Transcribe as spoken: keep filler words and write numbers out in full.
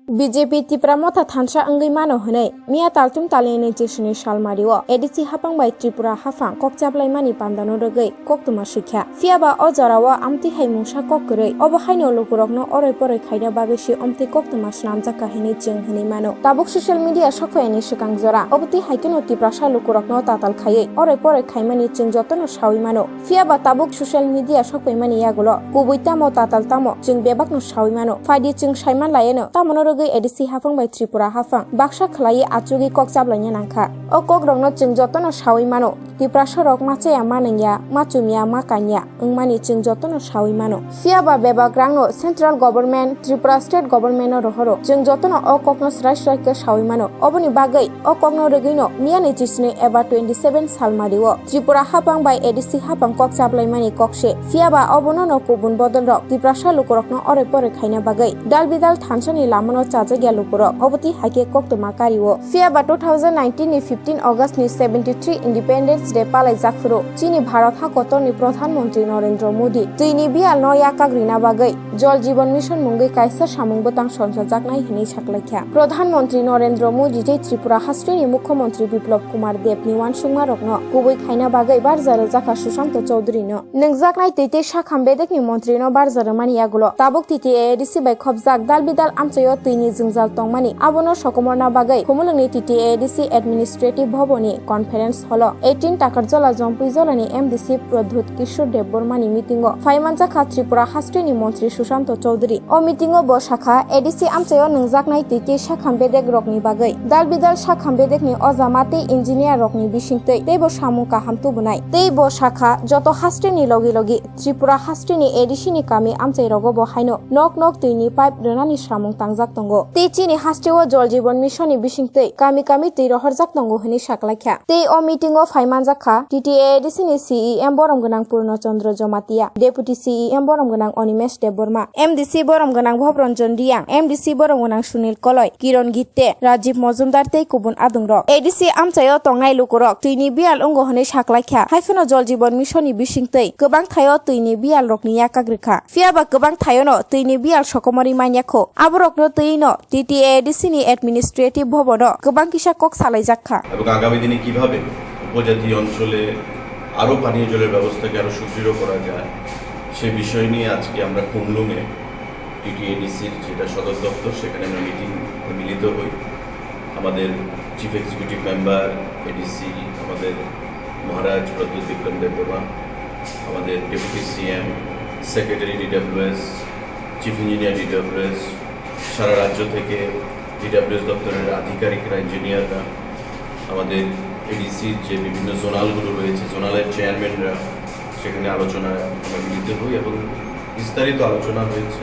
B J P Tipra Motha thansa wngwi mano hwnwi miya taltum talni nwichishini salmario A D C haphang bai Tripura haphang kok chaplaimani pandano rwgwi koktwma swikha. Phiyaba o jorao amtwi hai mungsa kok kwrwi, obo haino lukurokno oroi poroi khaina bagwi se omtwi koktwma swnamjakha hwnwi chwng hwnwi mano. Tabuk social media sokphaiyani swkang jora, obo twi hai kheno Tiprasa lukurokno tatal khaiwi oroi poroi khaimani chwng jotono saui mano. Phiyaba tabuk social media sokphaimani yagulo kubui tamo tatal tamo chwng bebakno saui mano. Phaidi chwng saiman laiano, tamono rwgwi A D C haphang bai Tripura haphang baksa khlaiwi achugwi kok chablaina nangkha. O kokrokno chwng jotono saui mano. Tiprasarok ma chaya ma nungya, ma chumya ma kanya wngmani chwng jotono saui mano. Phiyaba bebak rangno Central Government, Tripura State Government-no rohoro. Chwng jotono o kokno srai srai khe saui mano. Oboni bagwi o kokno rwgwino miya nwichishini eba twenty seven salmario Tripura haphang bai A D C haphang kok chaplaimani kok se. Phiyaba obono no kubun bodolrok Tiprasa lukurokno oroi poroi khaina bagwi dal bidal thansani lamano chajakya lukurok. Obo twi hai khe koktwma kario. Phiyaba two thousand nineteen ni fifteen August ni seventy three Independence Day palaijak phuru chini Bharat hakotorni Pradhan Mantri Narendra Modi twini biyalno yakak rina bagwi Jal Jeevan Mission mungwi kaisa samung bwtang sonsajaknai hwnwi saklaikha. Pradhan Mantri Narendra Modi tei Tripura hasteni Mukhyamantri Biplab Kumar Debni uansukmarokno kubui khaina bagwi barja rwjakha Sushanta Chowdhuryno. Nwngjaknai twi tei sakham bedekni montrino barja rwmani yagulo tabuk T T A A D C bai khopjak dal bidal amchaio twini jwngjal tongmani abono sokomorna bagwi Khumulwngni T T A A D C Administrative Bhavan-ni Conference Hall-o eighteen Takarjala Jompuijala-ni M D C Pradyut Kishore Debbarma-ni meeting-o phaimanjakha Tripura hasteni montri Sushanta Chowdhury. O meeting-o bo sakha, A D C amchaio nwngjaknai twi tei sakham bedekrokni bagwi dal bidal sakham bedekni ojama tei engineer-rokni bisingtwi teibo samung kaham tubunai. Tei bo sakha, joto hasteni logi logi Tripura hasteni A D C-ni kami amchairogo bo haino nok nok twini pipe rwnani samung tangjak tongo. Tei chini hasteo Jal Jeevan Mission-ni bisingtwi kami kami twi rohorjak tongo hwnwi saklaikha. Tei o meeting-o phaimanjakha T T A A D C-ni C E M borom gwnang Purno Chandra Jamatia, Deputy C E M borom gwnang Animesh Debbarma, M D C borom gwnang Bhobranjan Reang, M D C borom gwnang Sunil Koloi, Kiron Gitte, Rajiv Mojumdar tei kubun adongrok. A D C amchaio tongnai lukurok twini biyal wngo hwnwi saklaikha. Haiphano Jal Jeevan Mission-ni bisingtwi kwbang thaio twini biyalrokni yakak rwkha. Phiyaba kwbang thaiono twini biyal sokomorwi manyakho. Aborokno twino T T A A D C-ni Administrative Bhavan-o kwbang kisa kok salaijakha. এবং আগামী দিনে কিভাবে উপজাতি অঞ্চলে আরও পানীয় জলের ব্যবস্থাকে আরও সুদৃঢ় করা যায়, সে বিষয় নিয়ে আজকে আমরা খুমলুঙে টিটিএডিসির যেটা সদর দপ্তর, সেখানে আমরা মিটিং মিলিত হই। আমাদের চিফ এক্সিকিউটিভ মেম্বার, এডিসি, আমাদের মহারাজ প্রদ্যুৎ বিক্রম দেববর্মা, আমাদের deputy CM, secretary DWS, chief engineer DWS, সারা রাজ্য থেকে ডিডব্লিউএস দপ্তরের আধিকারিকরা, ইঞ্জিনিয়াররা, আমাদের এডিসির যে বিভিন্ন জোনালগুলো রয়েছে, জোনালের চেয়ারম্যানরা সেখানে আলোচনায় আমরা মিলিত হই এবং বিস্তারিত আলোচনা হয়েছে।